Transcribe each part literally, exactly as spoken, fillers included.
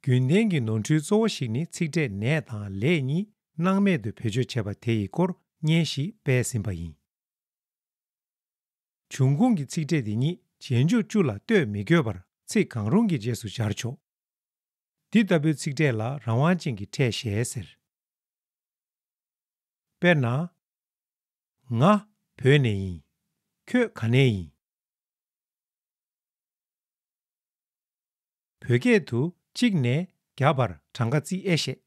རྒྱུན་ལྡན་གྱི་ནོར་འཁྲུལ་གཙོ་བོ་ཞིག་ནི་ཚིག་ཕྲད་ནས་དང་ལས་གཉིས་སྣང་མེད་དུ་བེད་སྤྱོད་བྱས་པ་དེ་ཡི་སྐོར་བརྙན་ཞིག་སྤེལ་ཟིན་པ་ཡིན། འབྱུང་ཁུངས་ཀྱི་ཚིག་ཕྲད་དེ་ཉིད་རྗེས་འཇུག་བཅུ་ལ་ལྟོས་མི་དགོས་པར་ཚིག་གང་རུང་གི་རྗེས་སུ་སྦྱར་ཆོག། འདི་ལྟ་བུའི་ཚིག་ཕྲད་ལ་རང་དབང་ཅན་གྱི་ཕྲད་ཞེས་ཟེར། དཔེར་ན། ང་བོད་ནས་ཡིན། ཁྱོད་ག་ནས་ཡིན། བོད་སྐད་དུ་གཅིག་ནས་བརྒྱ་བར་གྲངས་ཀ་བརྩི་ཨེ་ཤེས།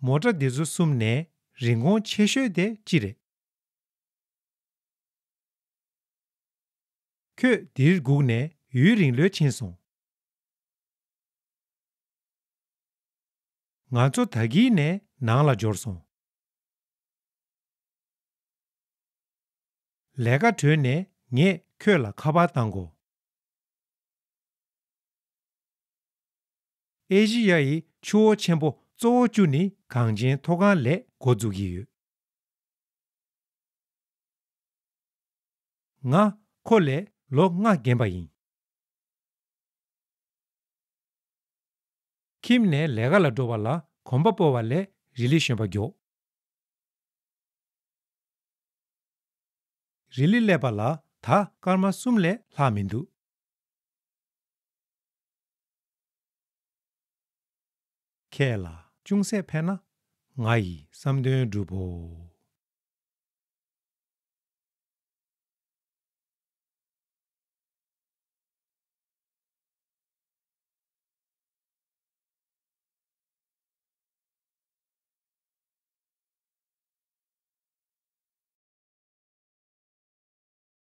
མོ་ཊ་འདི་ཚོ་གསུམ་ནས་རིན་གོང་ཆེ་ཤོས་དེ་ཅི་རེད། ཁྱོད་འདིར་སྒུག་ནས་ཡུན་རིང་ལོས་ཕྱིན་སོང་། ང་ཚོ་ད་གིན་ནས་ནང་ལ་འབྱོར་སོང་། ལས་ཀ་གྲོལ་ནས་ངས་ཁྱོད་ལ་ཁ་པར་བཏང་གོ། ཨེ་ཤི་ཡ་ཡི་ཆུ་བོ་ཆེན་པོ་གཙོ་བོ་བཅུ་ནི་གངས་ཅན་མཐོ་སྒང་ལས་འགོ་འཛུགས་ཀྱི་ཡོད། ང་ཁོ་ལས་ལོ་ལྔ་རྒན་པ་ཡིན། ཁྱིམ་ནས་ལས་ཀ་ལ་འགྲོ་བ་ལ་གོམ་པ་སྤོ་བ་ལས་རི་ལི་ཞོན་པ་མགྱོགས། རི་ལི་སླེབས་པ་ལ་ད་སྐར་མ་གསུམ་ལས་ལྷག་མི་འདུག། ཁྱེད་ལ་ཅུང་ཟད་ཕན་ན་ང་ཡི་བསམ་དོན་འགྲུབ་བོ།